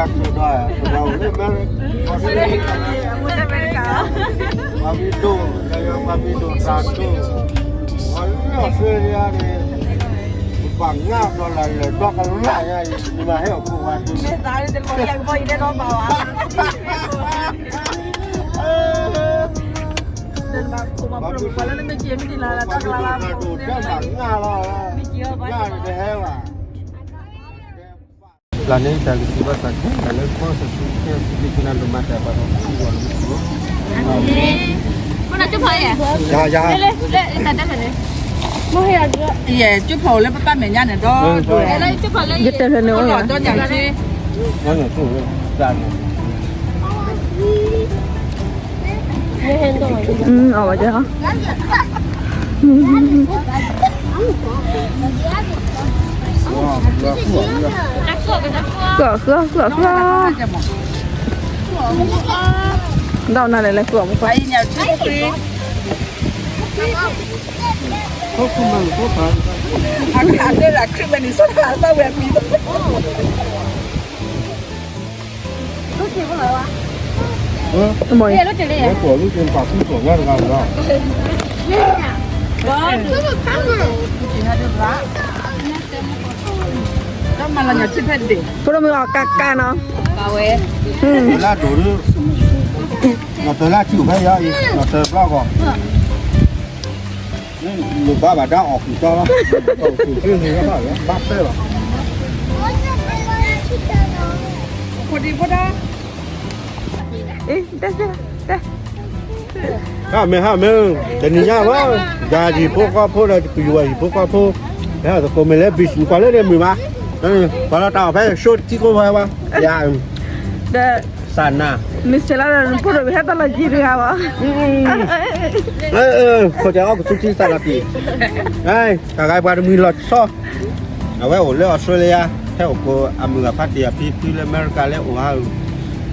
ဒီး ပှၤမံၤဒိၣ် ပှၤမံၤဒိၣ်တၢ်ဒိၣ် ပှၤလၢအီစထြ့လယါန့ၣ် ပှၤငါဒီးလၢလၢဒီကလၢ်ညါအံၤ နမၤဟဲအိၣ်ကိးဝါဒုး ပှၤမံၤဒိၣ်တၢ်ဒိၣ်တၢ်မၤငါလီၤ ငါန့ၣ်တဟဲဘၣ် လၢန့ၣ်တၢ်ကစံးဘၣ်စးထီၣ် တၢ်လၢကီၢ်စၢ်ဆူကဲဆူက့ကနၣ်ဒိၣ်မးတၢ်ပှၤဒီးကံၢ်ဝီၤလၢကီၢ် ယၤ ယၤ ယဲၢ်ကၠိဖီၣ်အိၣ်လၢပပၢ်မဲာ်ညါန့ၣ်ဒီး ယတဲဖဲန့ၣ်အိၣ် ယတဲဖဲန့ၣ် အဝဲတဲ ဃုာ်ဃုာ်ဃုာ်ဃုာ် ဒီးနၤလဲၤလဲၤဃုာ်မူကွၢ် အတဲဒၣ်ခရံာ်မဲာ်န့ၣ် စီၤတၢ်သးဝဲအမံၤ ဖိဒိၣ်မုၢ်အီၣ်ကါကါနီၤ လၢဒိၣ်ဒုး လီၤတၢ်လၢထံအိၣ်ဖဲယၤအံၤ လီၤတၢ်ဘျီကီး လိၣ်ဘၣ်ဘၣ်ဒါအီၣ်ဃုာ်တီလီၤ အီၣ်ဃုာ်က့ၤန့ၣ်ဘၣ်လီၤ ဘၣ်ပဲလီၤ ဟါမ့ၢ်ဟါမ့ၢ် တနံၤညါဝဲ ယၤဟံၣ်ဖိဃီဖိဒီး ကယူၤဟံၣ်ဖိဃီဖိ ဟဲသကိးမ့ၢ်လၢ beach မုၢ်ကွၢ်လၢန့ၣ်မုာ်မး ပှၤလီၤတၢ်အီၣ်ဖဲ show ထံကိးဝဲဝဲ ယၤ ဒီး စၢ်နၤ မ့ၢ်ဆဲးလၢ ဖိဒိၣ်ဟဲတၢ်လီၢ်ယံၤတဂၤဘၣ် ခိၣ်တဲအီၣ်ကသူထံစၢ်လီၤတံၢ် တၢ်ဂၤပှၤတမှံၤလီၤဆီ အဝဲအိၣ်လၢအီစထြ့လယါ ဟဲအိၣ်ကိးအမုၢ်ဂၤဖါတံၢ်အဖံဖုလၢအမဲရကၤလၢအိၣ်ဟါအုး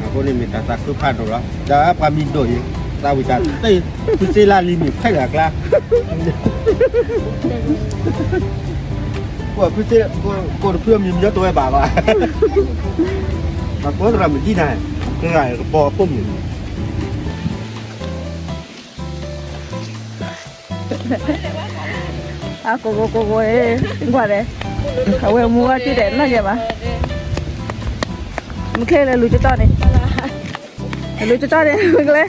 အဃိန့ၣ်မ့ၢ်တၢ်သးခုဖးဒိၣ်လီၤ ဒီးပှၤမံၤဒိၣ်အံၤ သးဝံၣ်တၢ်သ့ ဖုစ့လါလံမ့ၢ်ဖဲဒၣ်အကျါ ကိးဖုစ့ ကိးတဖုအမံၤမ့ၢ်တဝဲဘၣ်ဘၣ် ပှၤကိးသရၣ်မုၣ်ဒ်နၤ ကဂၤကပီၤအဖိမုၣ် အကိၢ်ကိၢ်ကိၢ်ကိၢ် ကွၢ်ဒီး အဝဲမူဝဲက့ၤဒီးနီၢ်ယဲဘၣ် မ့ၢ်ချ့လၢလူၤကတီၢ်န့ၣ် လူၤကတီၢ်န့ၣ် မ့ၢ်ချ့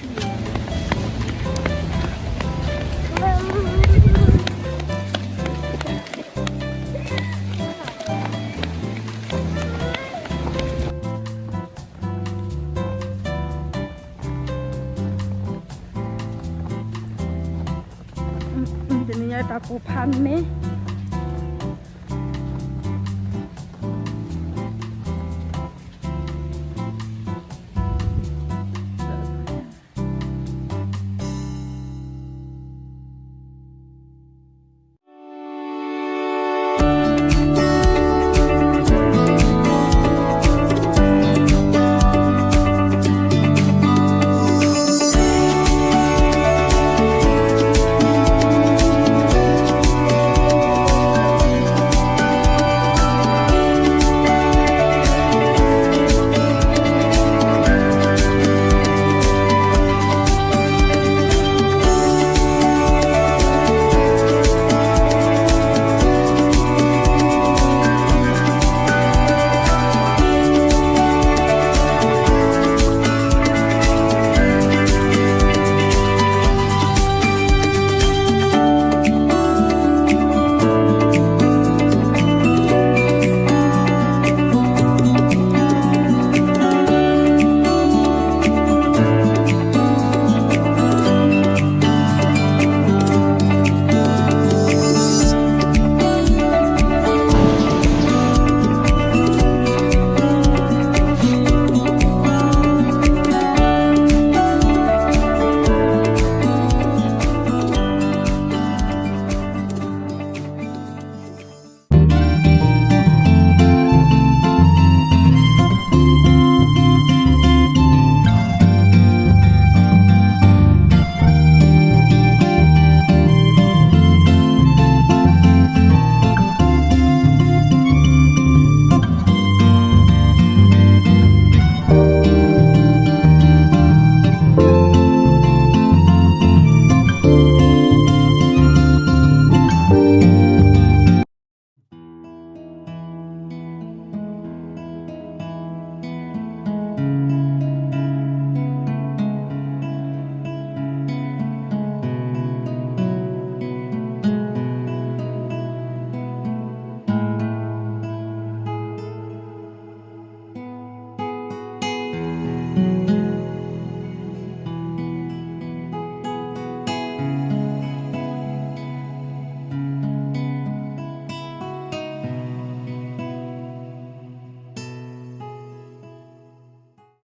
တနံၤညါတၢ်ကိၢ်ဖးမ့ၢ်